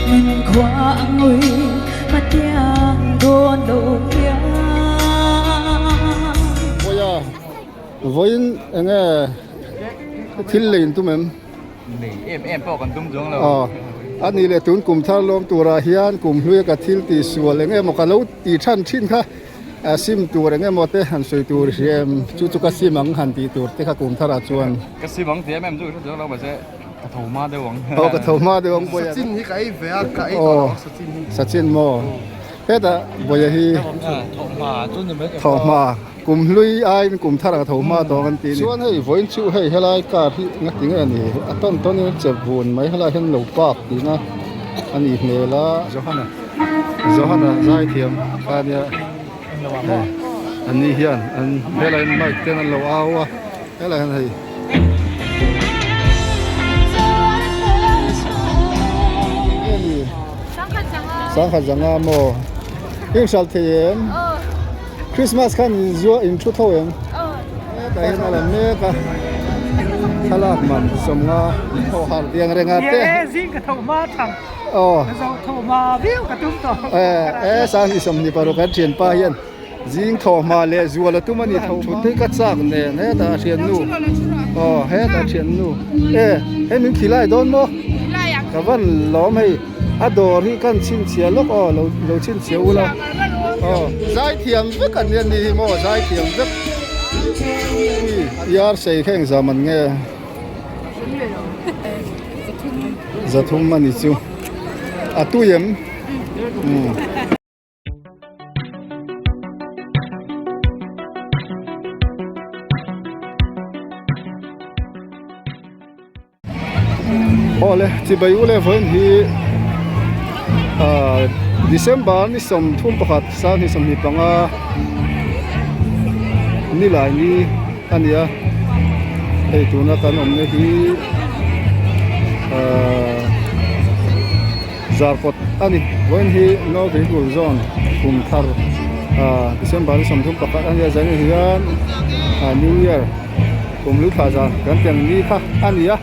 Vawiin vawiin enge thil lei in tum em? Nei em em pawh kan tum chuang lo. Aw a nih leh tun kum thar lawm turah hian kum hluia ka thil tih sual eng emaw ka lo tih than thin kha a sim tur eng emaw te han sawi tur hria em chu chu ka sim ang han tih tur te kha kum tharah chuan. Ka sim ang tih em em chu ka hre chuang lo mahse ka tho hma deuh ang. Aw ka tho hma deuh ang Bawiha. Sachin hi ka ei ve a ka ei tawh lo ang Sachin hi. Sachin maw hetah Bawiha hi tho hma. Kum hlui aiin kum thar ang a tho hma tawng an ti a ni. Chuan hei vawiin chu hei helai car hi nga ti nge ni a tawn tawn in a che vun mai helai hian lo park tihna a nih hmel a. Johana Johana zaithiam kha nia hei an ni hian an helai mic ten an lo au a helai hian hei. Sangkhat zanga maw i hral thei em? Christmas khan in zua in thu tho em? Hetah hian a la mek a, thlalak man sawmnga thaw harh tih ang reng a te. Zing ka tho hma thang. Aw. Ka zo tho hma viau ka tum tawh. E e sang i sawmhnih paruk kan thianpa hian zing thaw hma leh zual a tum a ni tho thut hi ka chak nen hetah a thiannu. Aw hetah a thiannu. E hei min khilai dawn maw? Ka van lawm hei. A dawr hi kan chhinchhiah lawk aw lo lo chhinchhiah ula aw zaithiam vek an ni a ni hi maw zaithiam vek ui yar sei kha engzam an nge zathum a ni chu a tui em umm. Awle chibai u le vawiin hi ahh December ni 31 sang 25 nilai ni a ni a hei tuna kan awmna hi ahh Zarkawt a ni vawiin hi no vehicle zone kum thar ahh December ni 31 a nia zanin hian ahh new year. Kum lu thla zan kan teng ni kha a ni a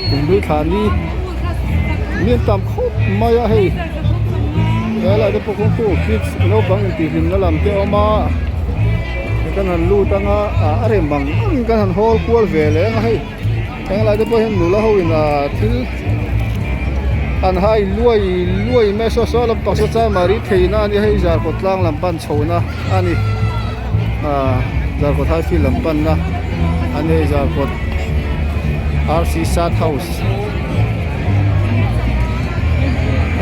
kum lu thla ni mi an tam khawp mai a hei helai te pawh kawngkhur kids naupang intihhlimna lam te a awm a kan han lut anga ah a rem ang angin kan han hawl kual ve leh ang a hei helai te pawh hian nula ho in ah thil an hai luai luai mai a saw saw lampang saw chamari theihna a ni a hei zarkawt tlang lam pan chhohna a ni ah zarkawt high field lam panna a ni hei zarkawt rc sat house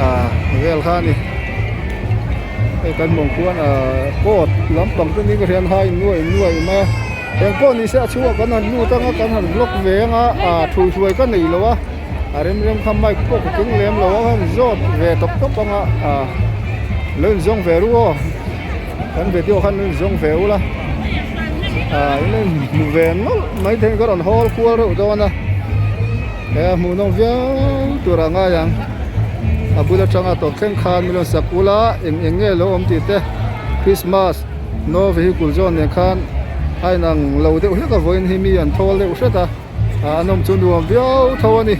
ah vel kha a ni hei kan mawng khuan ah coat lampang te ni ka hriat hai nuai nuai mai a eng pawh ni se a chhungah kan han lut anga kan han vlog ve anga ah thuihhruai ka nei lo a a rem rem kha mic pawh ka keng lem lo a han zawt ve tawp tawp anga ah lo inzawng ve ru aw. Kan video khan in zawng ve ula ah in in hmu ve nawlh mai thei ka rawn hawl kual reuh dawn a he a hmuh nawm viau tur a ngai ang a bul atanga tawp thleng khan min rawn sak ula eng eng nge lo awm tih te Christmas no vehicle zawn nen khan a inang lo deuh hlek a vawiin hi mi an thawl deuh hret a. Ah an awm chu nuam viau tho a ni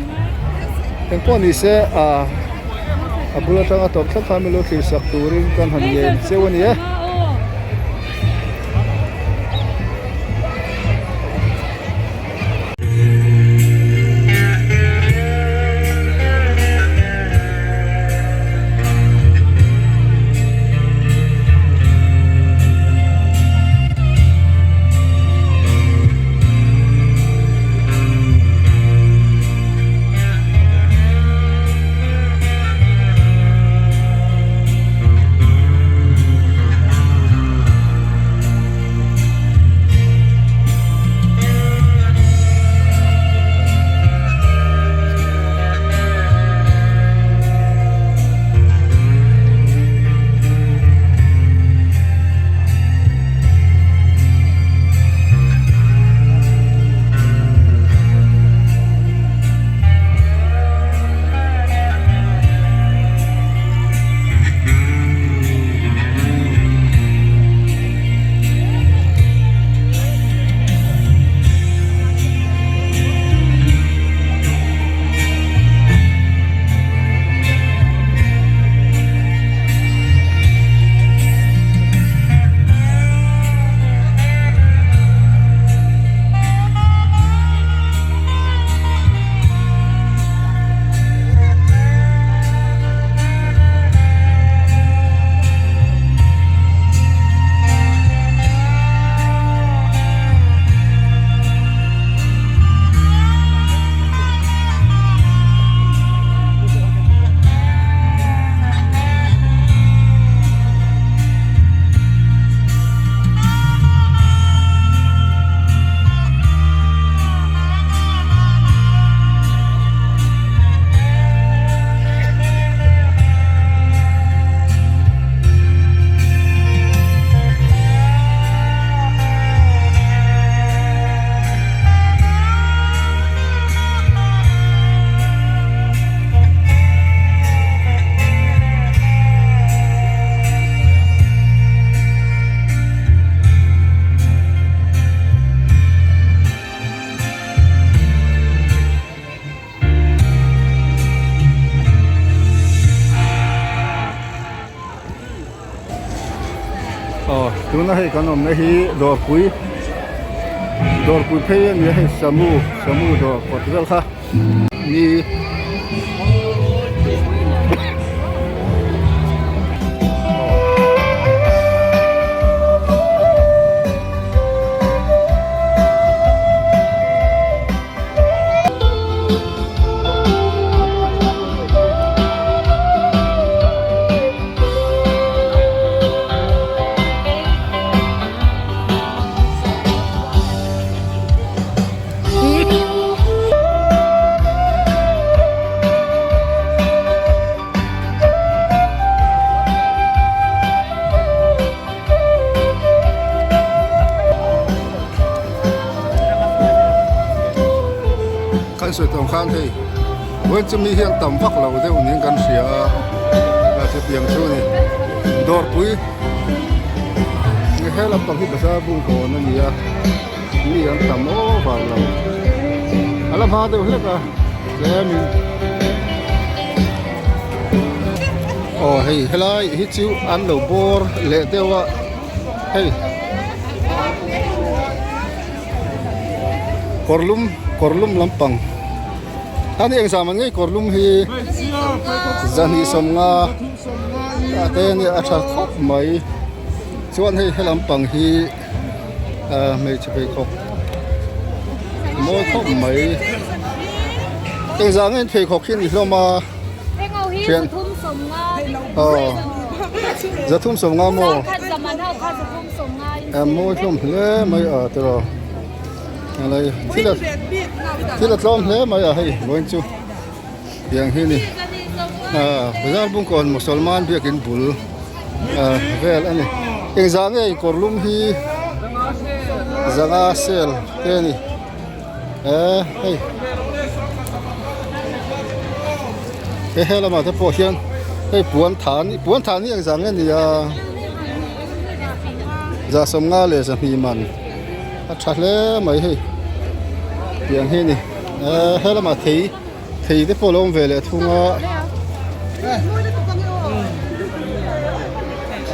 engpawh ni se ah a bul atanga tawp thlap khan milo thlir sak turin kan han ngen cheu a ni e. Tuna hei kan awmna hi dawrpui dawrpui phei a ni a hei samu samu dawr kawt vel kha ni. Kan sawi tawng khan hei vawiin chu mi hian tam vak lo deuh niin kan hria a a chutiang chu a ni dawrpui he lampang hi bazar bung kawn a ni a mi an tam over lo a la hma deuh hlek a tlemin aw hei helai hi chu an lo bawr leh deuh a hei. Kawrlum kawrlum lampang a ni engzam an ngei kawrlum hi zahnih sawmnga a te ania a tha khawp mai chuan hei he lampang hi ah hmeichhe pheikhawk mawi khawp mai engzah nge pheikhawk hi a ni hlawm a thian aw zathum sawmnga maw. A mawi hlawm hle mai a tiraw helai thil a thil a tlawm hle mai a hei vawiin chu tiang hi a ni ah bazar bungkawn musalman biakin bul ah vel a ni engzah nge kawr lum hi zanga sale te a ni eh hei he he lamah te pawh hian hei puan than puan than hi engzah nge ni a. Zah sawmnga leh zahnih man a tha hle mai hei tiang hi a ni ehh he lamah thei thei te pawh a lo awm ve leh thung a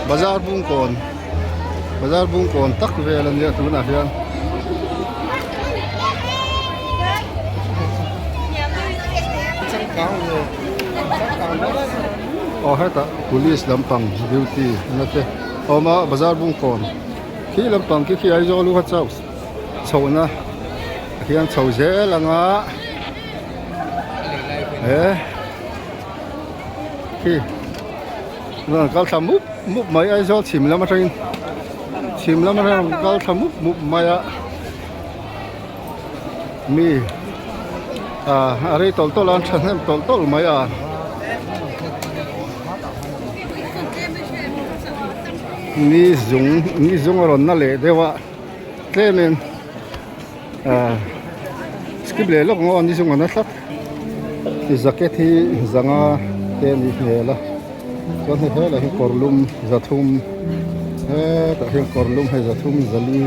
bazar bungkawn bazar bungkawn tak vel a nia tunah hian. Aw hetah police lampang duty na te a awm a bazar bungkawn khi lampang khi khi Aizawl lu kha chauh chhohna ah hian chho zel ang a he khi rawn kal thla mup mup mai Aizawl chhim lam atangin chhim lam atangin rawn kal thla mup mup mai a mi ah a rei tawlh tawlh a an thahnem tawlh tawlh mai a. Ni zung ni zung a rawn na leh deuh a tlemin ah skip leh lawk ang aw ni zung a na tlat jacket hi zanga te a nih hmel a chuan hei helai hi kawr lum zathum hetah hian kawr lum hei zathum zali.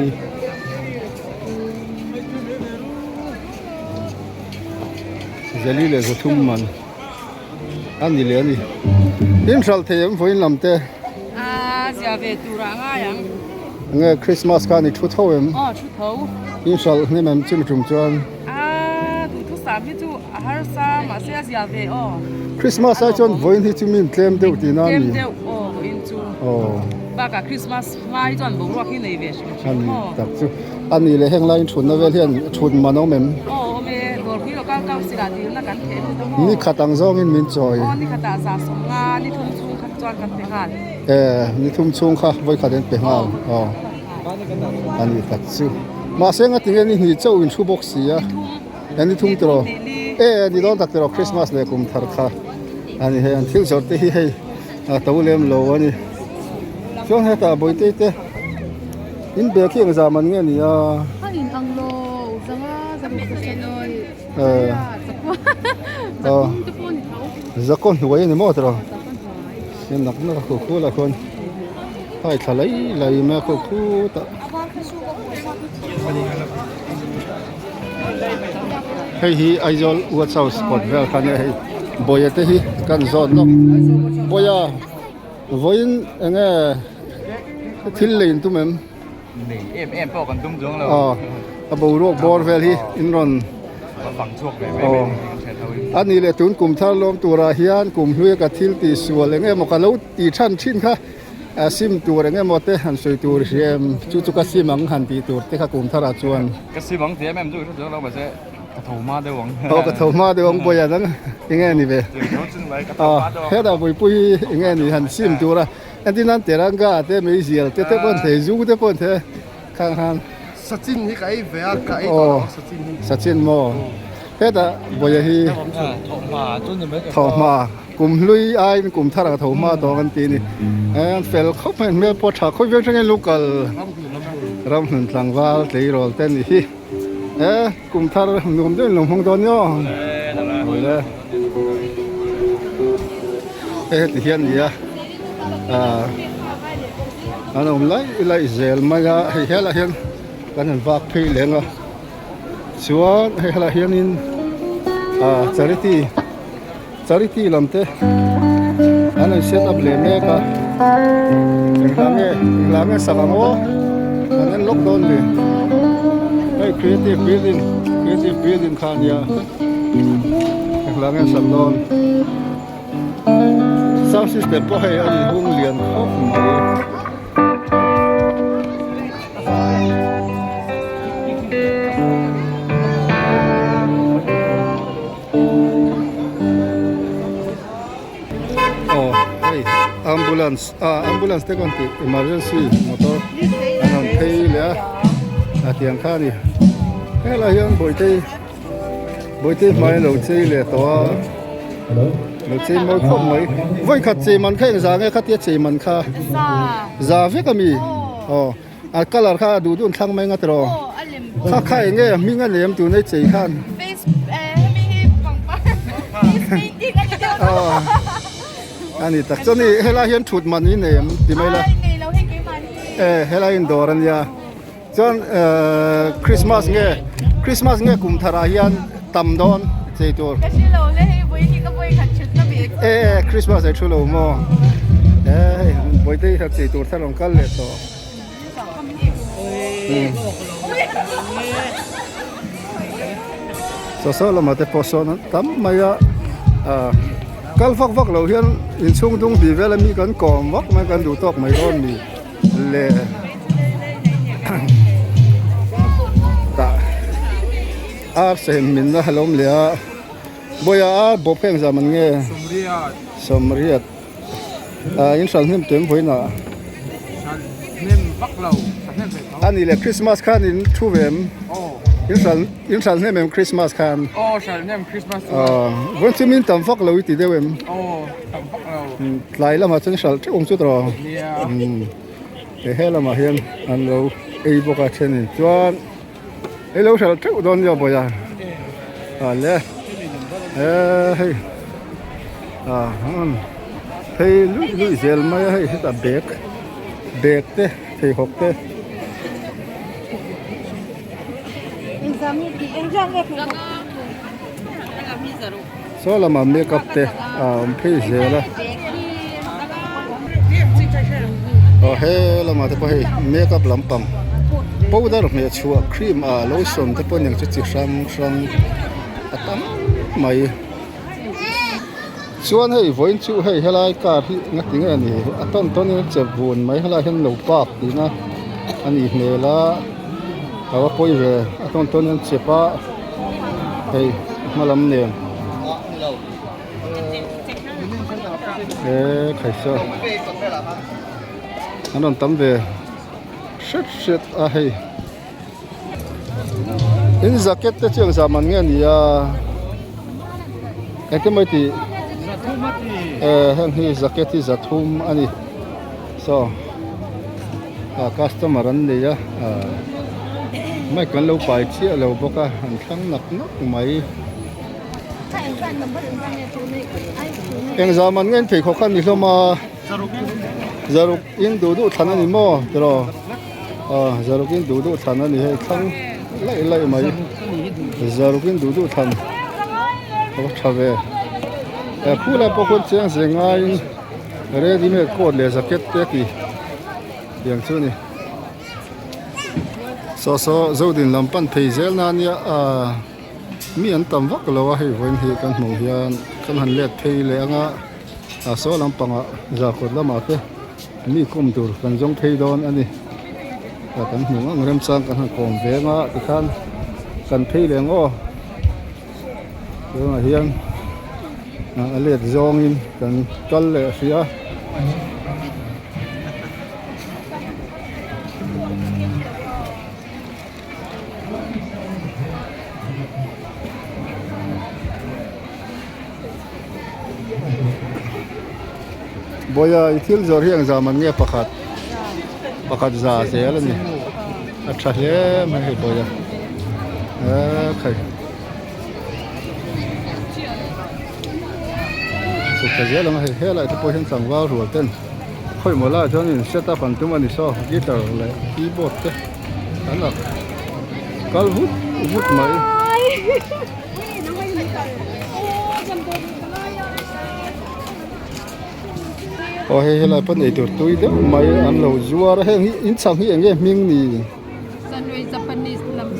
Zali leh zathum man a ni leh a ni. In hralh thei em vawiin lam te? A zia ve tur ah ngai ang. Nge Christmas khan i thu tho em? Aw thu tho. In hralh hnem em chumi tum chuan? A duhthusam hi chu a harsa mahse a zia ve aw. Christmas ai chuan vawiin hi chu min tlem deuh tihna a ni. Tlem deuh aw vawiin chu. Aw. Bakah Christmas hma hi chuan boruak hi nei ve hrim hrim maw? A ni tak chu. A ni leh heng laiin thutna vel hian thut man a awm em? Aw awm e, dawrpui local council ah dilna kan theh lut a maw? Ni khat ang zawngin min chawi. Aw ni khatah za sawmnga ni thum chhung kha chuan kan pe nghal. E ni thum chhung kha vawi khat an pe nghal aw. A ni tak chu. Mahse nga tinge ni hnih chauh in thu bawk si a. Ni thum. E ni thum tiraw? E ni dawn tak tiraw Christmas leh kum thar kha. A ni hei an thil zawrh te hi hei a to lem lo a ni. Chuan hetah bawihte te in bag hi engzah man nge ni a? A in ang lo zanga zaruk ka hre ni. Eh. Zakum te pawh ni tho. Zakaw hnuai a ni maw tiraw? Hian nak nak a khuh khuh lah khuan hai thla lai lai mai a khuh khut a. Hei hi Aizawl Watch House kawt vel kha nia hei Bawia te hi kan zawn lawk Bawia vawiin eng nge. Thil lei in tum em? Nei em em pawh kan tum chuang lo. Aw, a boruak bawr vel hi in rawn Kan fang chhuak ve mai mai ni kan hriat ho in. A nih leh tun kum thar lawm turah hian kum hluia ka thil tih sual eng emaw ka lo ti than thin kha a sim tur eng emaw te han sawi tur hria em? Chu chu ka sim ang han tih tur te kha kum tharah chuan. Ka sim ang ti em em chu i hre chuang lo mahse ka tho hma deuh ang. Aw ka tho hma deuh ang Bawiah dang eng nge ni ve? Aw hetah Bawihpui hi eng nge ni han sim tur a. Entir nan teranga te meizial te te pawh an thei zu te pawh an thei khang khan. Sachin hi ka ei ve a ka ei tawh lo Sachin hi. Sachin maw hetah Bawiha hi thawhhma kum hlui aiin kum thar ang tho hma tawh ang an ti a ni an fel khawp mai hmel pawh tha khawi veng thlengin local ramhlun tlangval tleirawl te ni hi e kum thar nuam deuhin lo hmang dawn nia aw. Hei heti hian ni a ah an awm laih laih zel mai a hei helaiah hian kan han vak phei leng a chuan hei helaiah hianin ah charity charity lam te an rawn set up leh mek a engvang nge engvang nge sak ang aw an en lawk dawn ni hei creative building creative building kha a nia. Engla nge sak dawn sound system pawh hei a inhung lian khawp mai. Aw hei ambulance ah ambulance te kan tih emergency motor an rawn phei leh a a tiang kha a ni helai hian bawihte Bawihte hmai lo chei leh tawh a lo chei mawi khawp mai vawi khat chei man kha engzah nge khatia chei man kha za vek a mi aw a colour kha a duh duh an thlang mai ngat rawh kha kha eng nge hming a nem tun ei chei khan aw a ni tak chuan helai hian thut man hi nei em ti mai la e helai in dawr a nia. Chuan ehh Christmas nge Christmas nge kum thar ah hian tam dawn chei tur. Ka hre lo le hei vawi hi ka vawi khat thut na ve chu. E e Christmas ei thu lo maw e hei bawihte hi kha chei tur thar rawn kal leh tawh. Saw saw lamah te pawh sawn an tam mai a ah kal vak vak lo hian inchhung dung tih vel ami kan kawm vak mai kan duh tawk mai dawn ni. Le tah ar sahin min la hlawm leh a bawiha ar bawp kha engzah man nge sawmriat ah in hral hnem tuem vawiinah a ni leh christmas khan in thu ve em in hral in hral hnem em christmas khan vawiin chu min tam vak lo i ti deuh em. Tlai lamah chuan hralh teuh ang chu tawh he he lamah hian an lo ei bawk a thenin chuan ei lo hralh teuh dawn nia bawiha ah le he hei ah phei luih luih zel mai a hei hetah bag bag te pheikhawk te. Saw lamah makeup te a awm phei zel a aw he lamah te pawh hei makeup lampang powder hmeh chhuah cream ah lotion te pawh aniang chu chi hrang hrang a tam mai chuan hei vawiin chu hei helai car hi ngati nge ni a tawn tawn in a che vun mai helai hian lo park tihna a nih hmel a a va pawi ve a tawn tawn in a chep a. Hei hma lam nen he khaisa an rawn tam ve hret hret a hei in jacket te chu eng zah man nge a ni a engtin mai tih eh heng hi jacket hi zathum a ni saw ah customer an nei a ah mic an lo pai chiah lo bawk a an thlang nak nak mai engzah man nge an pheikhawk kha a ni hlawm a zaruk in duh duh thlan a ni maw tiraw ah zaruk in duh duh thlan a ni hei thlang laih laih mai zaruk in duh duh thlan a va tha ve eh khulai pawh khuan chiang ze ngaiin. Ready made coat leh jacket te a ti. Tiang chu ni. Saw saw Zodin lam pan phei zel na nia ahh mi an tam vak lo a hei vawiin hi kan hmuh hian kan han let phei leh anga ah saw lampangah zarkawt lamah te mi kawm tur kan zawng phei dawn a ni ah kan hmuh ang remchang kan han kawm ve anga tikhan kan phei leh ang aw tunah hian ah a let zawngin kan kal leh hrih a. Bawiha i thil zawrh hi eng zah man nge pakhat pakhat za zel a ni a tha hle mai hei bawiha eee khai chhuk tha zel ang a hei helai te pawh hian tlangval rual ten khawi maw laiah chuan in set up an tum a ni saw guitar leh keyboard te an ak kal vut vut mai. Aw hei helai pawh nei tur tui deuh mai an lo zuar a heng hi in chhang hi eng nge hming ni?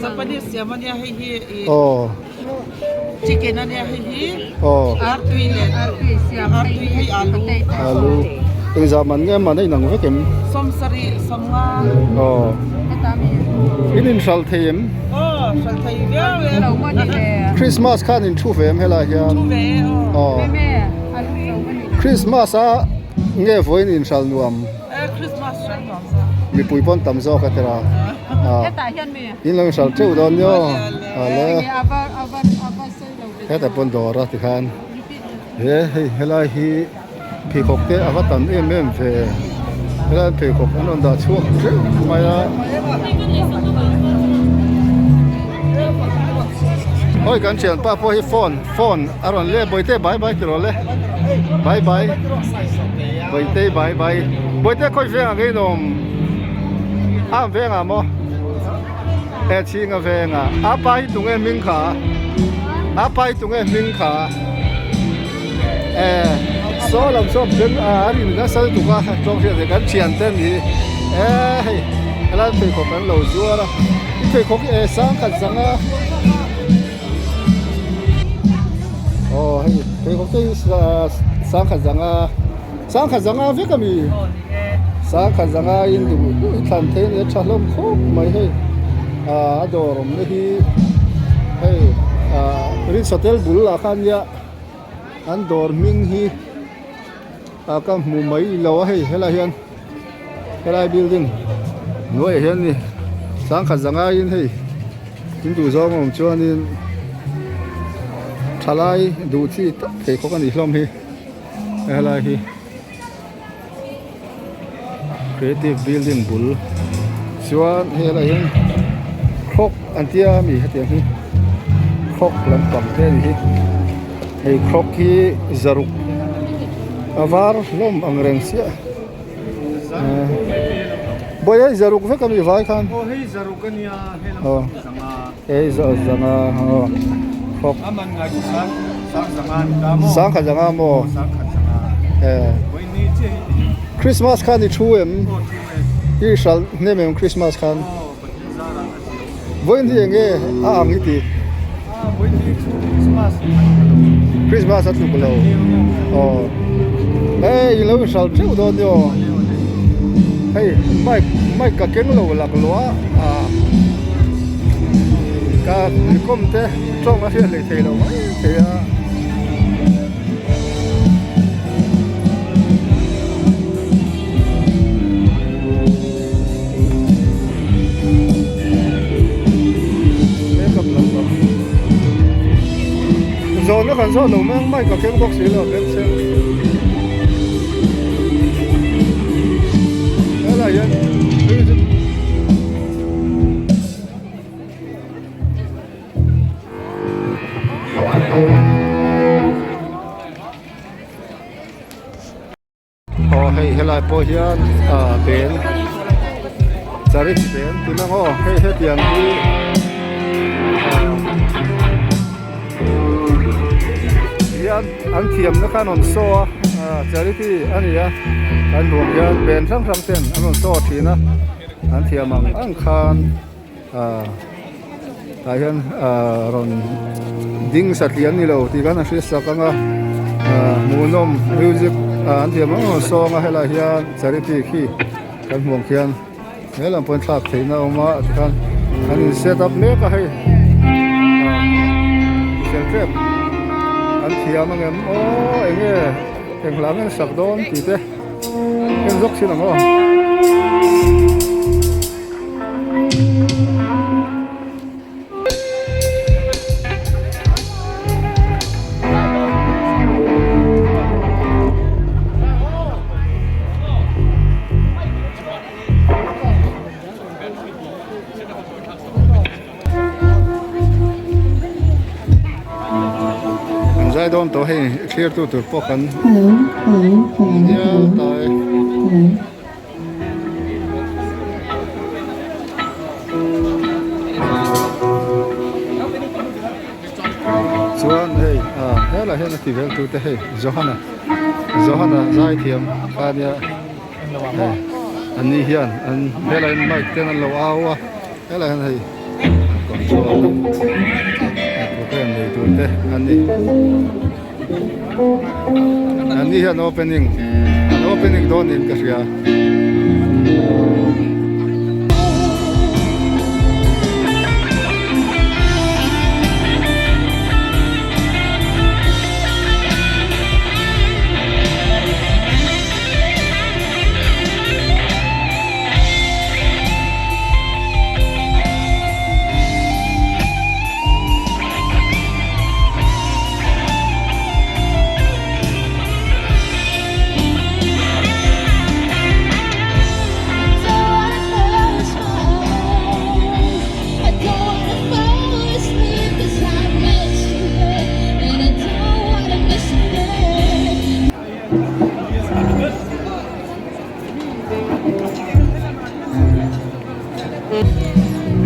Japanese siam a nia hei hi ih Aw. chicken a nia hei hi Aw. artui leh artui hei alu. Alu engzah man nge man a inang vek em? Sawmsarih sawmnga. Aw. In inhralh thei em? Aw hralh thei viau e. Christmas khan in thu ve em helai hian? Thu ve e aw. Aw. Christmas a nge vawiin inhralh nuam? Christmas hralh nuam zawk. Mipui pawn tam zawk a tira. Hetah hian mi. In lo inhralh teuh dawn nia aw. Ale. Hetah pawn dawr a tikhan. He hei helai hi pheikhawk te a va tam em em ve. Helai pheikhawk an rawn dah chhuak teuh mai a. Hawi kan thianpa pawh hi phone phone a rawn leh bawihte bye bye ti rawh le bye bye bawihte bye bye bawihte khawi vengah nge in awm a ang vengah maw he chhinga vengah a pa hi tunge hming kha a pa hi tunge hming kha eh saw lam saw ben a an in nasa lutuk a tawng hriat ve kan thian te ni eh hei helai pheikhawk an lo zuar a i pheikhawk hi eh sangkhat zanga. Aw hei pheikhawk te hi sangkhat zanga sangkhat zanga vek a mi sangkhat zanga in duh duh hi thlan thei a ni a tha hlawm khawp mai hei ah a dawr awm na hi hei ah Prince Hotel bul ah khan nia an dawr hming hi ah ka hmu mai lo a hei helai hian helai building hnuaiah hian ni sangkhat zanga in hei in duh zawng a awm chuanin thalai duh chi tak pheikhawk a nih hlawm hi helai hi creative building bul chuan hei helai hian clock an tia ami hetiang hi clock lampang te a ni hi hei clock hi zaruk a var hlawm ang reng chiah bawi hei zaruk vek ami vai khan aw hei zaruk ania hei lam aw zanga hei zanga aw clock a man ngai chu sang sang zanga ni ta maw sangkhat zanga maw sangkhat zanga eh vawi ni chiah hi Christmas khan i thu em aw thu e i hralh hnem em Christmas khan aw pathian zarah a ziah awm vawiin hi eng nge a ang i ti ah vawiin hi chu Christmas a tluk lo Christmas a tluk lo aw hei i lo inhralh teuh dawn nia aw hei mic mic ka keng lo laklawh a ah ka kawm te tawng a hriat leh thei lo mai thei a. Zawhna kan zawh lo mai mai ka keng bawk si lo beng chheng helai hian music Aw hei helai pawh hian ah bel charit bel tih na aw hei hetiang hi ah hian an thiamna kha an rawn saw a. Charity a ni a, kan hmuh ang hian band hrang hrang ten an rawn saw thin a, an thiam ang ang khan ah tah hian ah rawn ding satliah an ni lo tih khan a hre sak ang a, ah hmuhnawm music ah an thiam ang ang rawn sawng a helaiah hian charity khi kan hmuh ang khian. He lam pawhin thlak theihna a awm a tikhan an in set up mek a hei fel tep an thiam angem aw enge eng hla nge sak dawn tih te en zawk thin ang aw. An zai dawn tawh hei thlir tu tur pawh kan dial ta e. Chuan hei ah helai hian a ti vel tu te hei Johana Johana zai thiam kha nia. Hei an ni hian an helai in mic ten an lo au a helai hian hei an control a program nei tur te an ni an ni hian opening an opening dawn niin ka hria.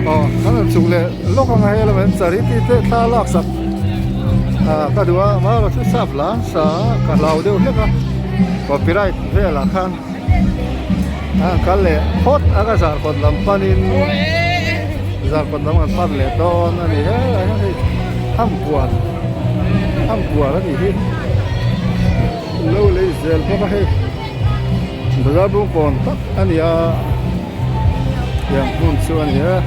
Aw kan rawn chhuk leh lawk ang a hei lamah hian charity te thla lak sak ah ka duh a amaherawh chu sap lan sa ka hlau deuh hlek a copyright velah khan a han kal leh phawt a ka zarkawt lam panin zarkawt lam kan pan leh dawn a ni helaiah hian hei hamkual hamkual a nih hi. Lo lei zel bawk a hei bazar bung kawn tak a ni a tiang hmun chu a ni e.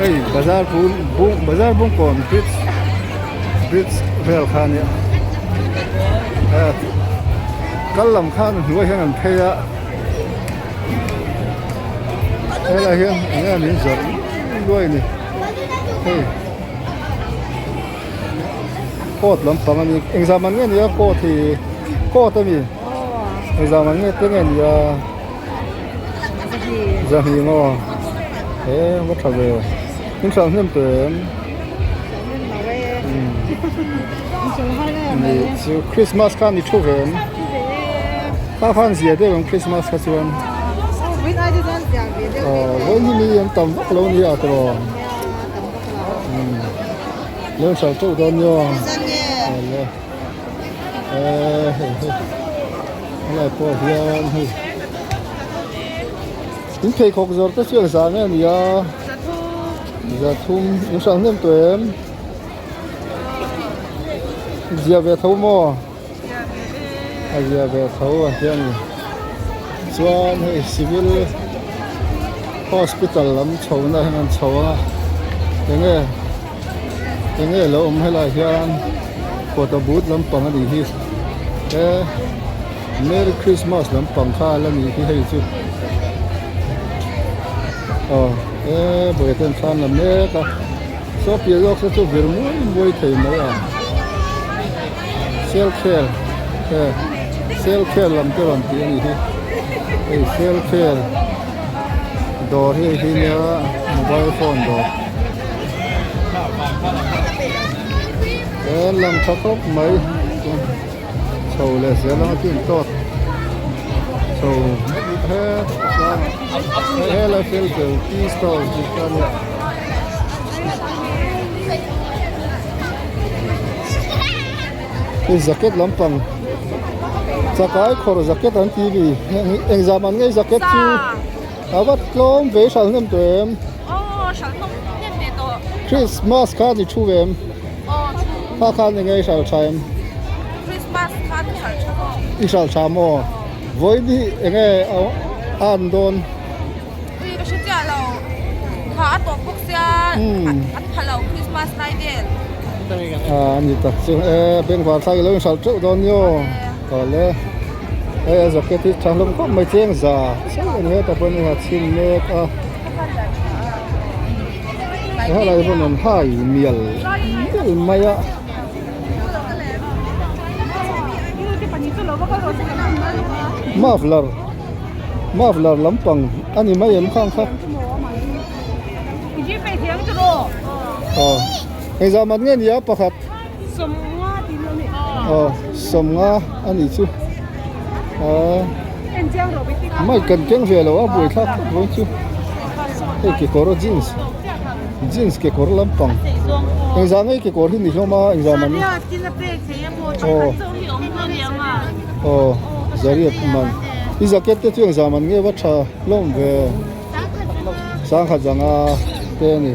Hei bazar bul bung bazar bungkawn bridge bridge vel kha ania eh kal lam khan hnuai hian an phei a helai hian eng nge min zawrh luai ni hei coat lampang a ni engzah man nge nia coat hi coat a mi engzah man nge te nge nia. Zahnih maw he va tha ve in hralh hnem tawh em ni chu Christmas khan i thu ve em kha khan zia deuh ang Christmas kha chuan aw vawiin hi mi an tam vak lo nia tawh lo hralh teuh dawn nia awle eh hei hei. Helai pawh hian hei in pheikhawk zawrh te chu engzah nge a ni a zathum in hrang hnem tawh em zia ve tho maw a zia ve tho a hian ni chuan hei civil hospital lam chho na hian an chho a enge Enge lo awm helai hian kawta but lampang a nih hi he merry christmas lampang kha la nih hi hei chu aw he bawihte ten thlan la mek a saw piah zawk te chu vir muai muai thei mai a sel khel he sel khel lam te rawn tih a nih hi hei sel khel dawr hi hei hi nia mobile phone dawr. He lang tha khawp mai chuan chho leh zel anga chu intawt chho he tlangah he lai fel fel tea stall tih kha ania. Hei jacket lampang chakai khawrh jacket an tih mi engzah man nge jacket chu a va tlawm ve hral hnem tawh em Christmas kha ni thu ve em kha khan enge i hral tha em i hral tha maw vawiin hi enge a an dawn. Ui ka hre chiah lo kha a tawp bawk sia an pha lo Christmas lai vel. A ni tak chu e bengvar thlak ilo inhralh teuh dawn ni aw awle hei a jacket hi tha hlawm khawp mai chiang za chauh a ni hetah pawh hei a chhin mek a helai pawh an hai mial mial mai a. Muffler muffler lampang a ni mai em khang kha aw engzah mat nge ni a pakhat aw sawmnga a nih chu aw mic kan keng ve lo a buaithlak khawp mai chu hei kekawr jeans. Jeans kekawr lampang engzah nge kekawr hi ni hlawm a engzah man aw aw zariat man i jacket te chu engzah man nge va tha hlawm ve sangkhat zanga te a ni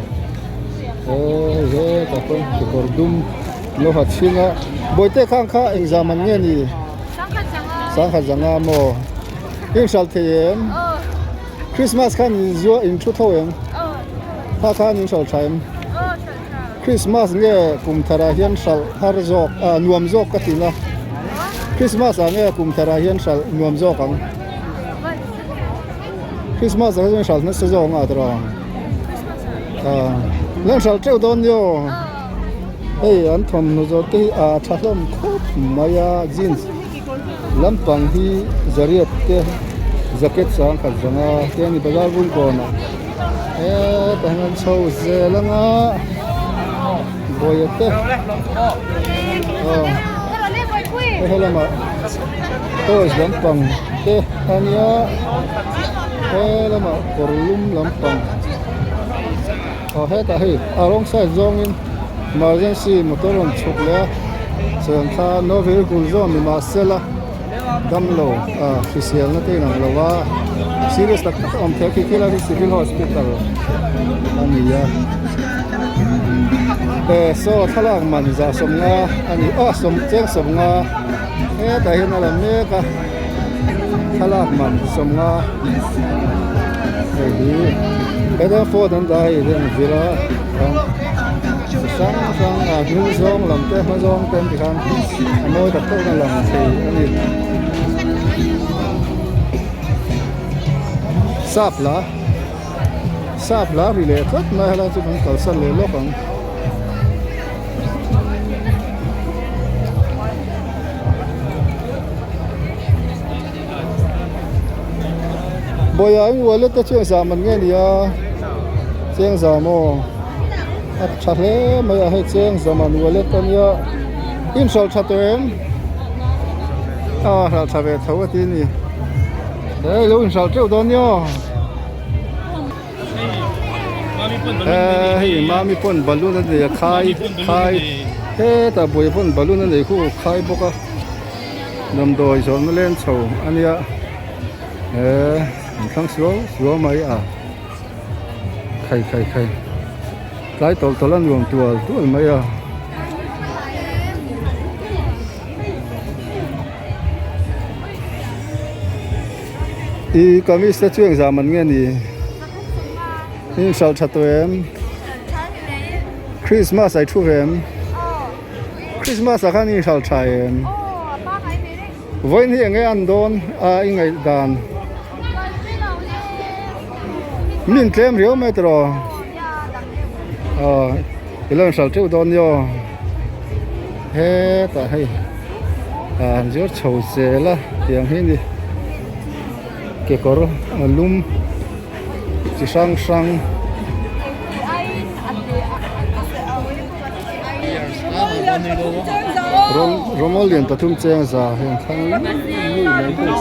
he he tah chuan kekawr dum lo ha chhing a bawihte khang kha engzah man nge ni sangkhat zanga maw inhralh thei em. Christmas khan in zua in thu tho em? Kha khan in hralh tha em? Christmas nge kum tharah hian hralh har zawk ah nuam zawk ka ti na. Christmas ah nge kum tharah hian hralh nuam zawk ang? Christmas ah hian hralh nasa zawk ang a tawrh ang. Ah lan hralh teuh dawn ni aw. Hei an thawmhnaw zawh te hi a tha hlawm khawp mai a jeans. Lampang hi zariat te jacket sang khat zanga te a ni bazar bul kawnah hetah hian an chho zel anga bawia te aw hei lamah toys lampang te a nia he lamah kawr lum lampang aw hetah hei a wrong side zawngin emergency motor rawn chhuk leh a chuan thla no vehicle zawng ni mahsela damlo ah hriselna te inang lo a serious tak tak a awm thei a khi khilai hi civil hospital a ni a e saw thlalak man zah sawmnga a ni a sawm cheng sawmnga hetah hian a la mek a thlalak man sawmnga hei hi hetah hian phone an dah a hei hian a vir a. Chi hrang hrang a hnung zawng lam te hma zawng te an ti khan a mawi tak tawk in a lang thei a ni. Sap la sap la ri leh tlat mai helai chu kan kalsan leh lawk ang. Bawiah in wallet te chu engzah man nge ni a cheng zah maw a tha hle mai a hei cheng zah man wallet a nia in hralh tha tawh em a hralh tha ve tho a ti a ni he lo in hralh teuh dawn nia hei mami pawn balloon a nei a khai khai hetah buai pawn balloon a nei khu khai bawk a. Damdawi zawrhna leng chho a nia he an thlang suau suau mai a khai khai khai tlai tawlh tawlh a nuam tual tual mai a. I kamis te chu engzah man nge ni in hralh tha tawh em Christmas ai thu ve em. Christmas ah khan inhralh tha em? Vawiin hi enge an dawn a i ngaih dan? Min tlem riau mai tiraw? Aw i lo inhralh teuh dawn ni aw. Hetah hei an zuar chho zel a tiang hi ni kekawr a lum chi hrang hrang. Rawmawl lian pathum cheng za heng thlang lui mai pawh.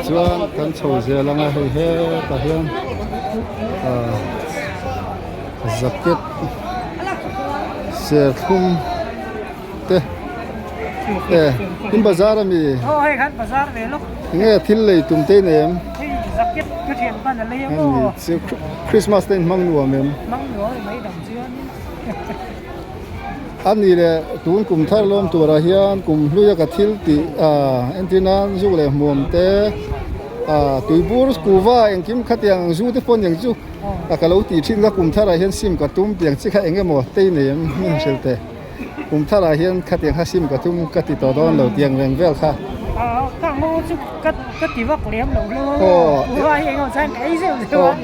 Chuan kan chho zel anga hei hetah hian ah jacket serthlum te e in bazar ami aw hei khan bazar ve lawk enge thil lei tum te nei em hei jacket ka thian hman a lei ang aw Christmas te in hmang nuam em hmang nuam mai dang chuan A ni leh tun kum thar lawm turah hian kum hluia ka thil tih ah entir nan zu leh hmuam te ah tuibur kuva engkim khatiang zu te pawh aniang chu a ka lo tih thin kha kum tharah hian sim ka tum tiang chi kha eng emaw tei nei em min hrilh teh kum tharah hian khatiang kha sim ka tum ka ti tawh dawn lo tiang reng vel kha. Aw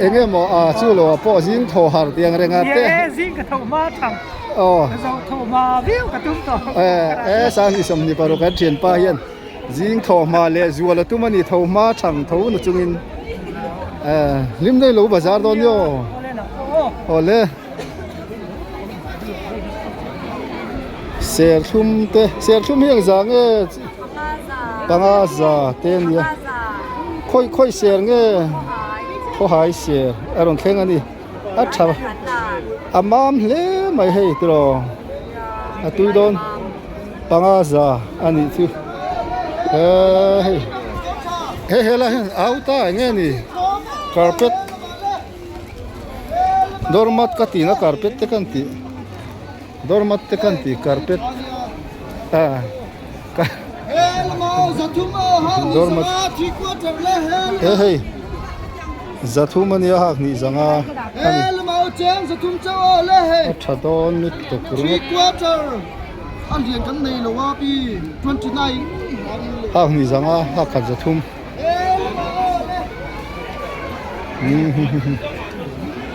eng emaw ah chu lo ah pawh zing thaw har tiang reng ah te. Aw e Sanghnih 26 kan thianpa hian zing thaw hma leh zual a tum a ni tho hma thang tho na chungin e hlim daih lo bazar dawn ni aw aw le serthlum te serthlum hi engzah nge panga za te a nia khawi khawi ser nge khawhai ser a rawn thleng a ni. A tha a mam hle mai hei tiraw a tui dawn panga za a nih chu eee hei he he lai hian au ta eng nge ni carpet doormat ka tihna carpet te kan tih doormat te kan tih carpet ah doormat he hei. Zathum a nia hak hnih zanga a ni. A tha dawn lutuk ringawt. Hak hnih zanga hak khat zathum.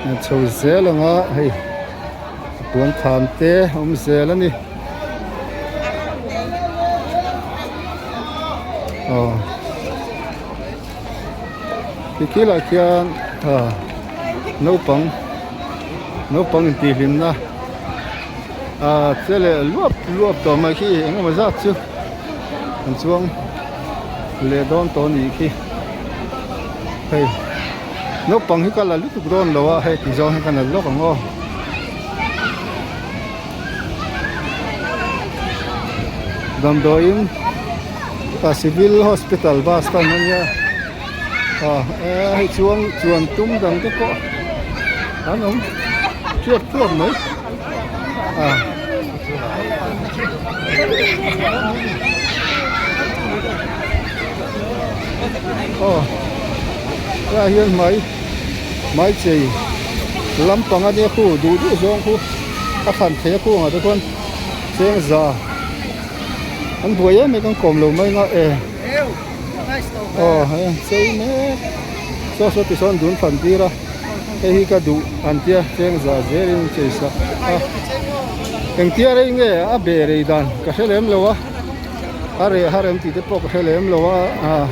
A chho zel anga hei puan than te a awm zel a ni. Aw. Tikhilah khian ah naupang naupang intihhlimna ah che leh luap luap tawh mai khi eng emaw zat chu an chuang leh dawn tawh a nih khi hei naupang hi ka la lutuk dawn lo a hei ti zawng hi ka nalh lawk ang aw. Damdawiin ah civil hospital bus stand a nia ah hei chuang chuan tum dang te pawh an awm hriat thuak mai ah. Aw helaiah hian hmai hmai chei lampang a nia khu duh duh zawng khu a thlan thei a kungah te khuan cheng za an buai em mai kan kawm lo mai nga e aw hei an chei mek saw saw ti sawn dun thlan tir a hei hi ka duh an tia cheng za zelin chei sak a engtia rei nge a be rei dan ka hre lem lo a a reh har em tih te pawh ka hre lem lo a ah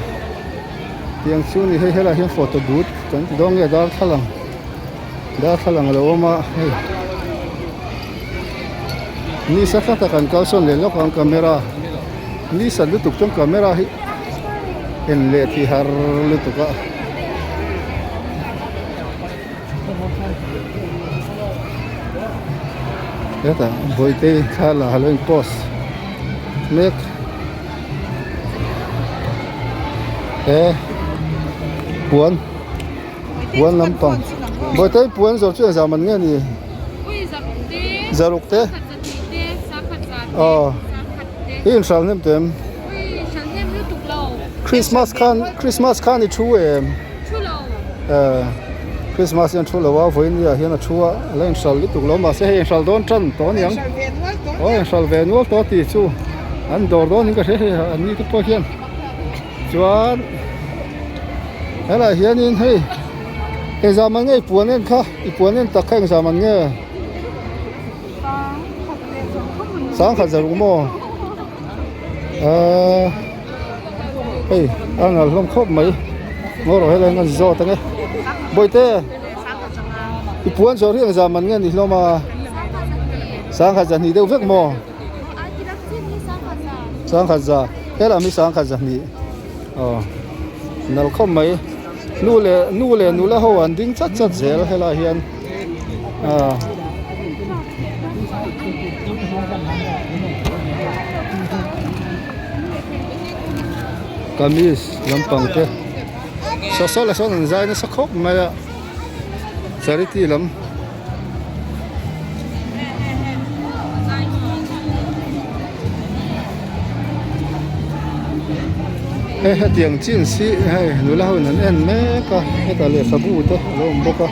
tiang chu ni hei helaiah hian photo booth kan ti dawn nge darthlalang. Darthlalang a lo awm a hei ni sa tlat a kan kal sawn leh lawk ang camera ni sat lutuk chuan camera hi en leh thih har lutuk a. Hetah bawihte thla la a lo in post mek he puan. Puan lampang Bawihte puan zawrh chu engzah man nge ni? Zaruk te Aw I inhral hnem teh em? Christmas khan Christmas khan i thu em? Christmas hian thu lo a vawiin ni ah hian a thu a a la inhral lutuk lo mahse hei inhral dawn tan tawh aniang aw inhral ve nual tawh tih chu an dawr dawn in ka hria hei an ni te pawh hian Chuan helaiah hianin hei engzah man nge i puan en kha i puan en tak kha engzah man nge sangkhat zaruk maw ahh hei a nalh hlawm khawp mai. Ngaw rawh helai an zawt ang e. Bawihte i puan zawh hi engzah man nge ni hlawm a? Sangkhat zahnih deuh vek maw? Sangkhat za helam hi sangkhat zahnih aw nal khawp mai nu leh nu leh nula ho an ding chat chat zel helaiah hian ah. Kamis lampang te saw saw lah sawn an zai nasa khawp mai a charity lam. Hei hetiang jeans hi hei nula ho in an en mek a hetah lehkhabu te a lo awm bawk a.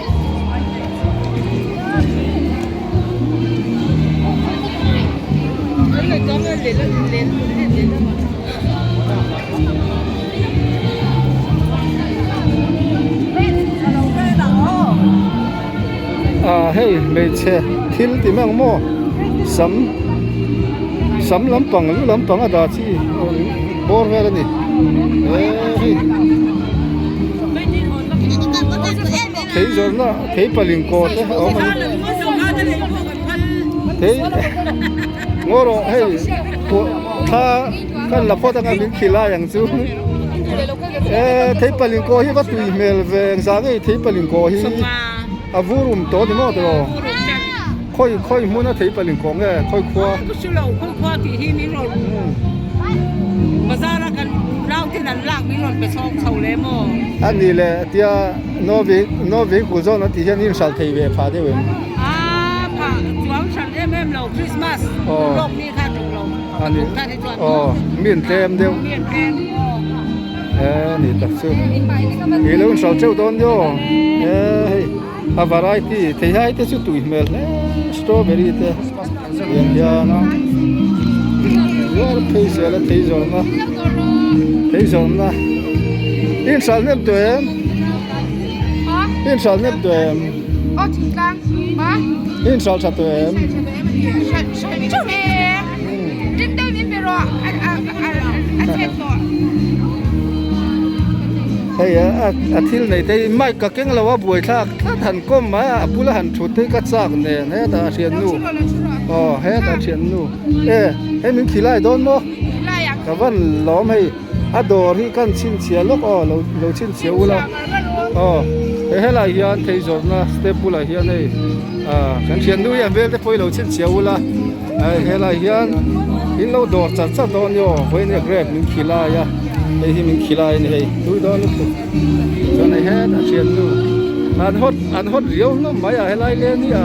Ah hei hmeichhe thil ti mang maw sam sam lampang lu lampang a dah chi bawr vel a ni eh hei thei zawrhna thei paling kaw te a awm a ni thei ngaw rawh hei thla kan la phawt anga min khilai ang chu eh thei paling kaw hi va tui hmel ve engzah nge thei paling kaw hi a vur um tawh a ni maw tiraw khawi khawi hmuna thei paling kaw nge khawi khua a ni leh tia Novi Novi kul zawn an tih hian in hralh thei ve phah deuh em? Aw ani aw mi an tlem deuh eh ni tak chu i lo in hralh teuh dawn nia aw eh hei a variety theihai te chu tui hmel hle strawberry te tiang hian zuar phei zel a thei zawrhna thei zawrhna in hralh hnem tawh em in hralh hnem tawh em in hralh tha tawh em. Hei a thil nei te hi mic ka keng lo a buaithlak tlat han kawm mai a a bula han thut te hi ka chak nen hetah a thiannu aw hetah a thiannu e hei min khilai dawn maw ka van lawm hei a dawr hi kan chhinchhiah lawk aw lo lo chhinchhiah ula aw he helai hian thei zawrhna step bulah hian hei ah kan thiannu hi a hmel te pawh hi lo chhinchhiah ula hei helai hian in lo dawr char char dawn nia aw vawiin grape min khilai a hei hi min khilai a ni hei tui dawn lutuk chuan hei hetah thiannu an hawt an hawt riau hlawm mai a helai len hi ah.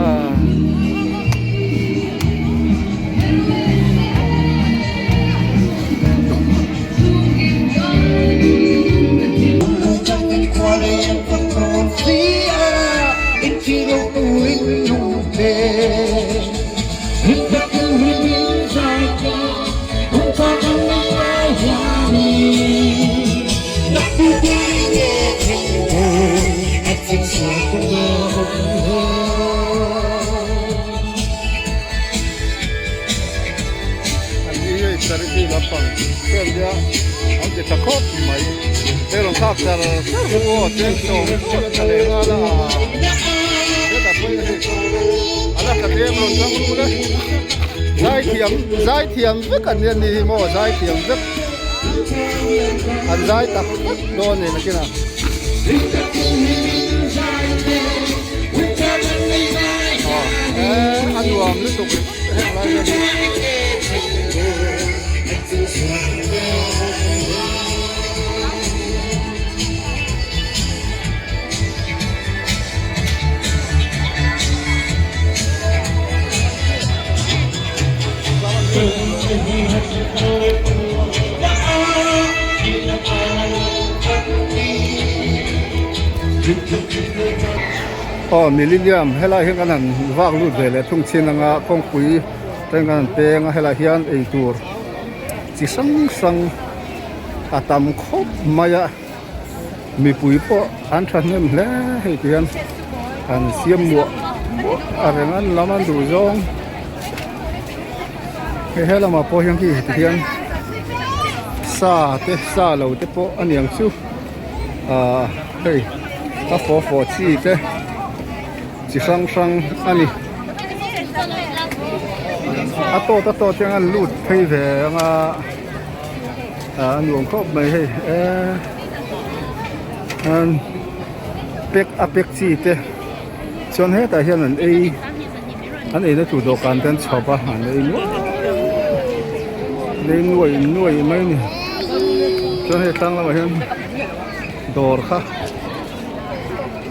An ni hei charity lampang vel nia an ti tha khawp mai hei rawn thlak char char hu aw cheng sawm chuan a tha leh nghal a hetah pawhin hei a la tla tlem rawn tlang ru le zaithiam zaithiam vek an ni hi maw zaithiam vek an zai tak tak dawn a ni nakinah. A nuam lutuk heng lai hian Aw millennium helai hian kan han vak lut ve leh thung chin anga kawngpui ten kan han peng a helai hian eitur chi hrang hrang a tam khawp mai a mipui pawh an thahnem hle hei ti hian an siam muah muah a reng an lam an duh zawng hei he lamah pawh hian khi ti hian sa te sa lo te pawh a niang chu. Ahh hei a fawh fawh chi te chi hrang hrang a ni a tawt a tawt hian an lut phei ve ang a ah a nuam khawp mai hei eee an pack a pack chi te chuan hetah hian an ei an eina tur dawhkan te an chhawp a an ei nual an ei nuai nuai mai a ni chuan hei tlang lamah hian dawr kha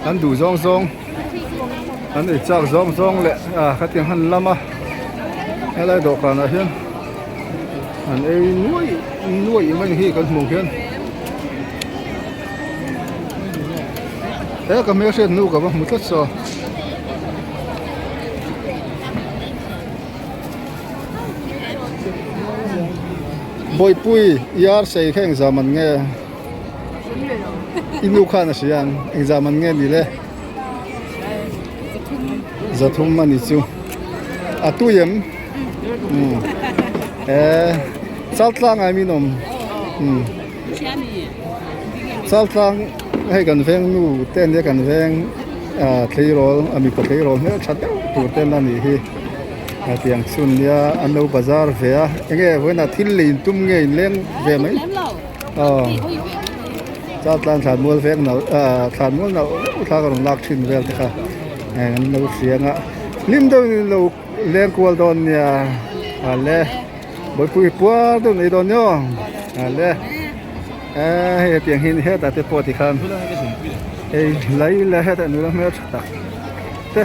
an duh zawng zawng an ei chak zawng zawng leh ah khatiang han lam a helai dawhkanah hian an ei nuai nuai mai a ni hi kan hmuh hian he ka hmelhriat hnu ka va hmu tlat saw. Bawihpui yar sei kha engzam an nge i nu khan a hria ang engzam an nge ni le zathum a ni chu a tui em umm eh chaltlang ai min awm umm chaltlang hei kan veng nu te ania kan veng ah tleirawl a mipa tleirawl hmeltha deuh tur te an la nih hi. Hetiang chhun nia an lo bazar ve a enge vawiinah thil lei in tum nge in leng ve mai aw chaltlang thlan mual vek no ah thlan mual noh deuh thla ka rawn lak thin vel te kha eng an lo hria anga hlim deuhin in lo leng kual dawn nia ale bawihpui puar deuh nei dawn nia aw ale eh hei hetiang hi hetah te pawh tikhan hei lai la hetah nula hmeltha tak. te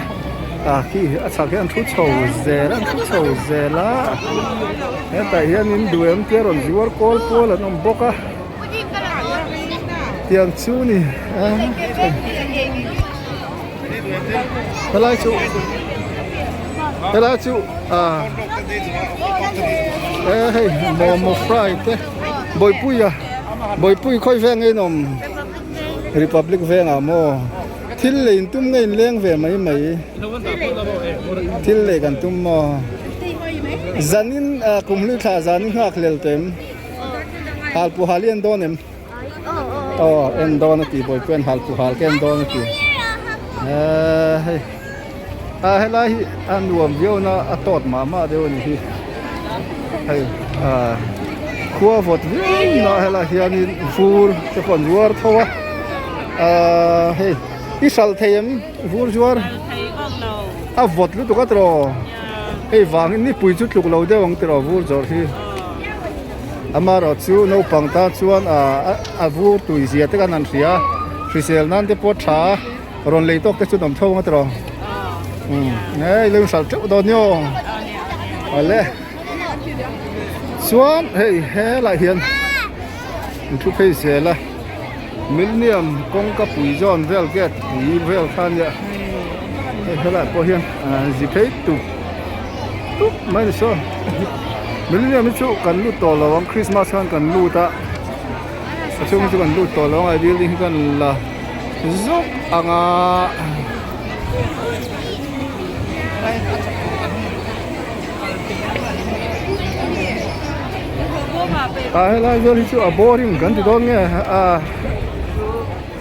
ah khi a chhak hian thu chho zel a thu chho zel a hetah hianin duhem te a rawn zuar kawl pawl an awm bawk a tiang chu ni a helai chu helai chu ah e hei momo fry te bawihpuia bawihpui khawi veng nge in awm republic vengah maw. Thil lei in tum nge in leng ve mai mai thil lei kan tum maw zanin ah kum hlui thla zanin nghak hlel tawh em halpu hal i en dawn em aw en dawn a ti bawihpui an halpu hal ka en dawn a ti eee hei ah helai hi a nuam viau na a tawt mah mah deuh a ni hi hei ah khua vawt viau na helai hianin vur te pawh an zuar tho a. Ahh hei i hralh thei em vur zuar a vawt lutuk a tiraw hei vangin nipui chu tluk lo deuh ang tiraw vur zawrh hi amaherawh chu naupang tan chuan ahh a vur tui zia te khan an hria hrisel nan te pawh a tha a rawn lei tawk te chu an awm tho ang a tiraw umm hei lo inhralh teuh dawn nia aw awle chuan hei helaiah hian an thu phei zel a. Millennium kawngka pui zawn vel gate pui vel kha ania hei helaiah pawh hian zi phei tup tup mai ni saw Millennium hi chu kan lut tawh lo ang Christmas khan kan lut a a chhung hi chu kan lut tawh lo ang a building hi kan la zawk ang a. Ah helai vel hi chu a boring kan ti dawn nge ah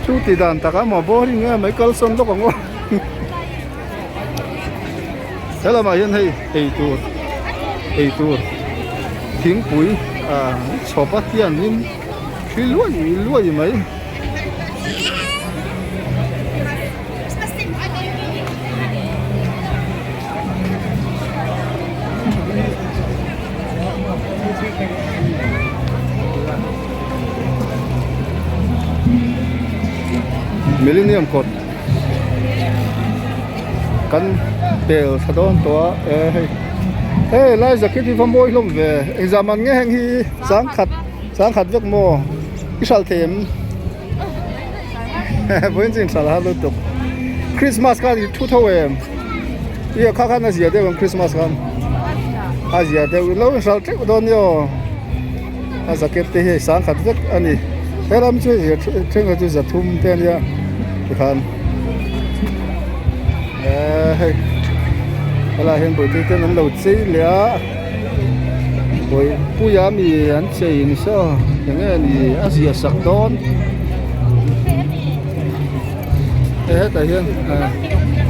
chu ti dan tak a maw boring nge mai kal sawn lawk ang aw helamah hian hei ei tur ei tur thingpui ah chhawp a hianin thli luai luai mai. Millennium kawt kan pel thla dawn tawh a e hei hei lai jacket hi va mawi hlawm ve engzah man nge heng hi changkhat changkhat vek maw i hralh thei em. Vawiin chu inhral har lutuk Christmas khan i thu tho em i kha khan a zia deuh ang Christmas khan a zia deuh i lo inhral teuh dawn nia aw a jacket te hi sang khat vek a ni he lam chu hei thenkhat chu zathum te a nia tikhan eee hei helaiah hian bawihte ten an lo chei leh a. Bawihpuia mi an chei ni saw eng nge ni a ziah sak dawn. Hetah hian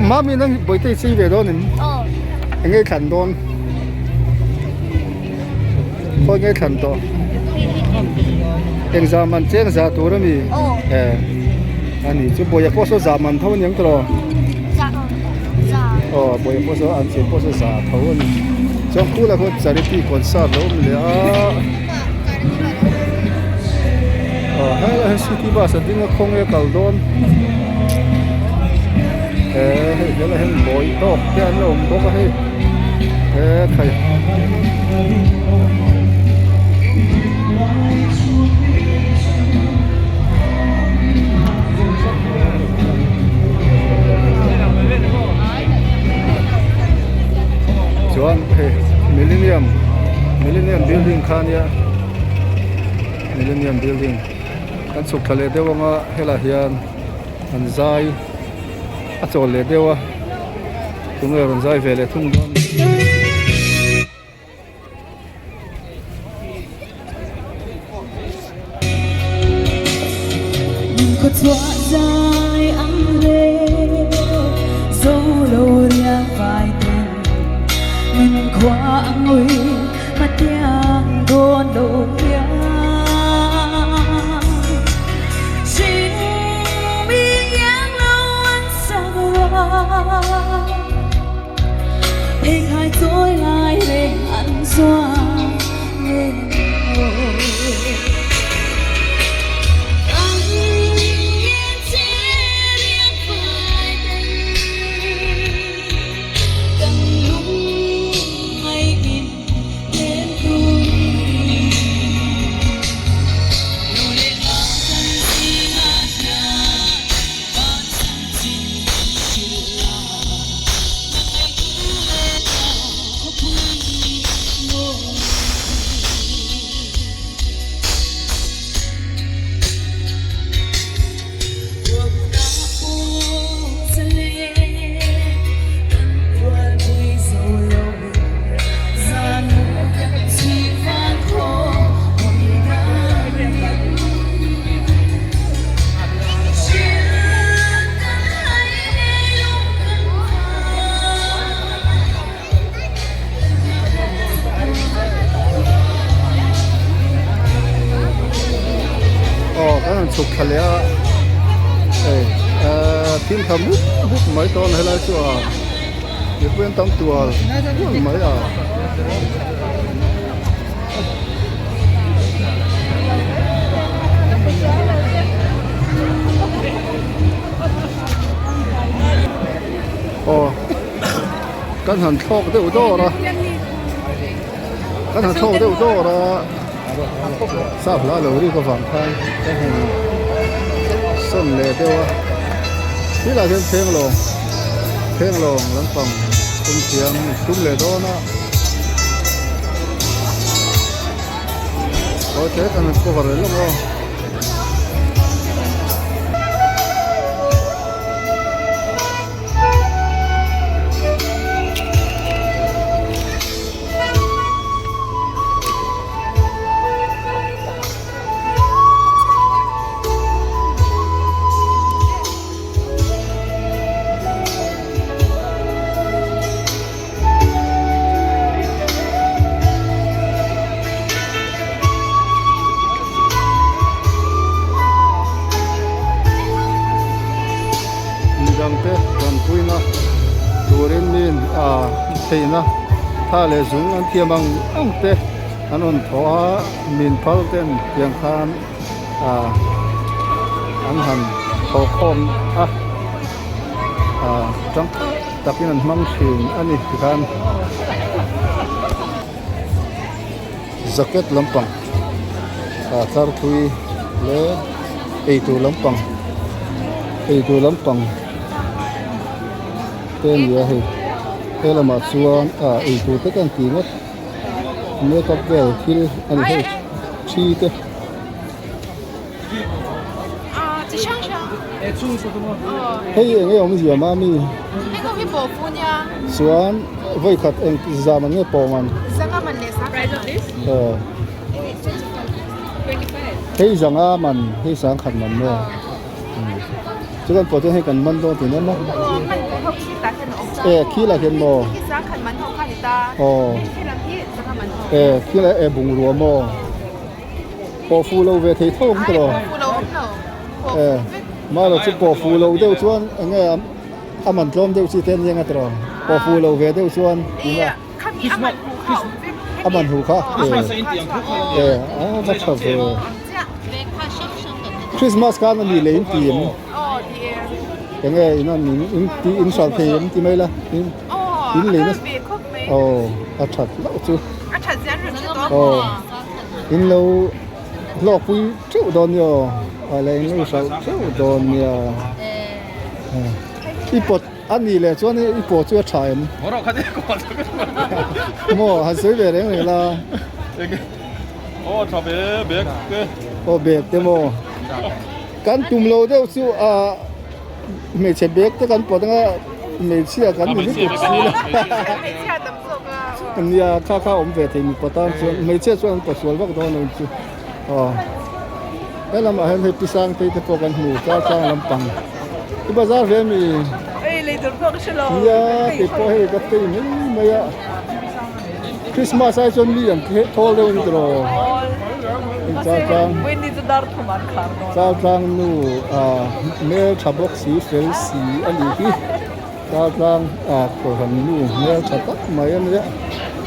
Mami nang bawihte i chei ve dawn em? Eng nge i thlan dawn? Khawi nge i thlan tawh? Eng zah man cheng zah tur a mi? A ni chu bawihah pawh saw zah man tho a niang tawh. Aw bawihah pawh saw an chei pawh saw zah tho a ni. Chuan khulah khuan charity concert a lo awm leh a. Aw helai hian city bus a ding a khawnge a kal dawn eh hei helai hian bawih tawk te an lo awm bawk a hei eh khai. Chuan hei millennium millennium building kha ania millennium building kan chhuk thla leh deuh anga helaiah hian an zai a chawl leh deuh a tunge rawn zai ve leh thung dawn. Aw kan han chhuk thla leh a hei ehh thil tha mup mup mai dawn helai chu a mipui an tam tual tual mai a. Aw kan han thlawk deuh dawr a kan han thlawk deuh dawr a sap hla lo rik avang khan kan han sawn leh deuh a tilai hian thenglawng thenglawng lampang tum thiam tum leh dawn a aw te kan han cover leh lawk aw. Midangte tanpuina turin min ah theihna tha leh zung an thiam ang ang te an rawn thawh a min phal ten tiang khan ah an han thawh khawm a ah tangkai takin an hmang thin a ni tikhan. Jacket lampang ah tlar thui leh eitur lampang eitur lampang te a ni a hei he lamah chuan ah eitur te kan tih ngawt makeup vel thil a ni hei thi te. Hei eng nge awmzia mami? Chuan vawi khat eng zam an nge pawng ang? Aw. Hei zanga man hei sangkhat man maw? Chu kan pawh chuan hei kan man dawn tihna maw? E khi lah hian maw? Aw e khi lah e bungrua maw? Pawh fuh lo ve thei tho ang tawh. E mah erawh chu pawh fuh lo deuh chuan eng nge a man tlawm deuh chi te an nia tawh. Pawh fuh lo ve deuh chuan tihna a man huh kha e a va tha ve. Christmas khan a nih leh in ti em? Eng nge in an in ti in hralh thei em ti mai la in in lei nasa aw a that hlauh chu aw in lo hlawk pui theuh dawn nia aw ah leh in lo hralh theuh dawn nia i pawt a nih leh chuan i pawh chu a tha em maw han sawi ve reng reng la. Aw tha ve bag te. Aw bag te maw. Kan tum lo deuh chu ah hmeichhe bag te kan pawt anga hmeichhia kan ni lutuk si la. Hmeichhia tam zawk a. Nia kha kha awm ve thei mipa tan chuan hmeichhia chuan an pawt vak dawn lo chu. Aw he lamah hian hei pi Sangtei te pawh kan hmu tlar tlang lampang. I bazar ve ami? Ei lei tur pawh ka hre lo. Nia keipawh hei ka tei mai mai a. Christmas ai chuan mi an thawl deuh ni tawh Chaltlang nu hmel tha bawk si fel si a nih hi Chaltlang kohhran nu hmel tha tak mai a nia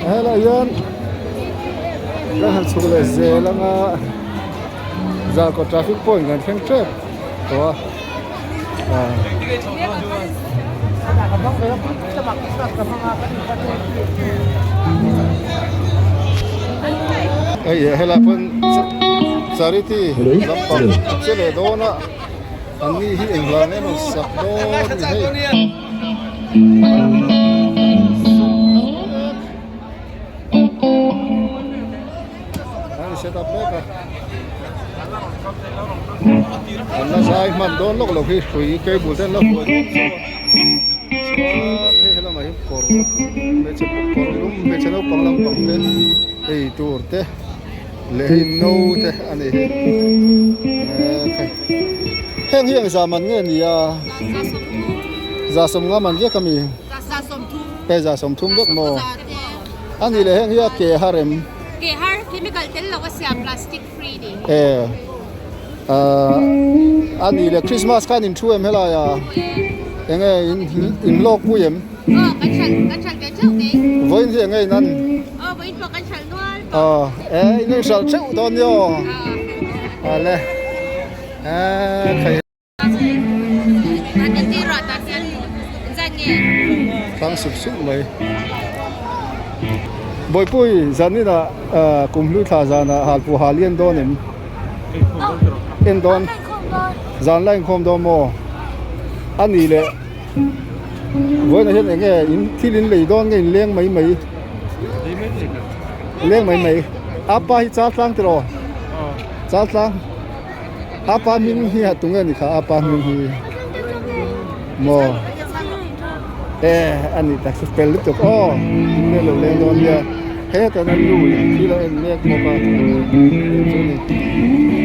helai hian kan han chhuk leh zel anga Zarkawt traffic point kan thleng tep tawh a. Hei helai pawn charity lampang a che leh dawn a an ni hi eng hlan em an sak dawn a ni hei. An set up mek a an la zai hman dawn lawk lo hi hrui cable te an la huai dawn chuan chuan hei helamah hian kawr hmeichhe kawr lum hmeichhe naupang lampang te ei tur te leh hei no te a ni hi heng hi engzah man nge ni a za sawmnga man vek ami hei za sawmthum vek maw. A nih leh heng hi a ke har em? Ke har chemical tel lo a siam plastic free ni. E a nih leh Christmas khan in thu em helai a? Enge in in hlawk pui em? Aw kan hralh kan hralh ve theuh mai. Vawiin hi enge in an? Aw vawiin pawh kan hralh nual tawh. Aw e in hralh theuh dawn nia aw. Awle e khai. Thlang sup sup mai. Bawihpui zaninah kumhlui thla zanah halpuh hal i en dawn em? En dawn. Zan la inkhawm dawn maw? A nih leh vawiinah hian eng nge in thil in lei dawn nge in leng mai mai? Leng mai mai. Apa hi char tlang tiraw? Char tlang. Apa hming hi a tunge ni kha apa hming hi maw e ani tak chu fel lutuk aw in lo leng dawn nia heta nan nu in thil a en mek bawk a chu ni.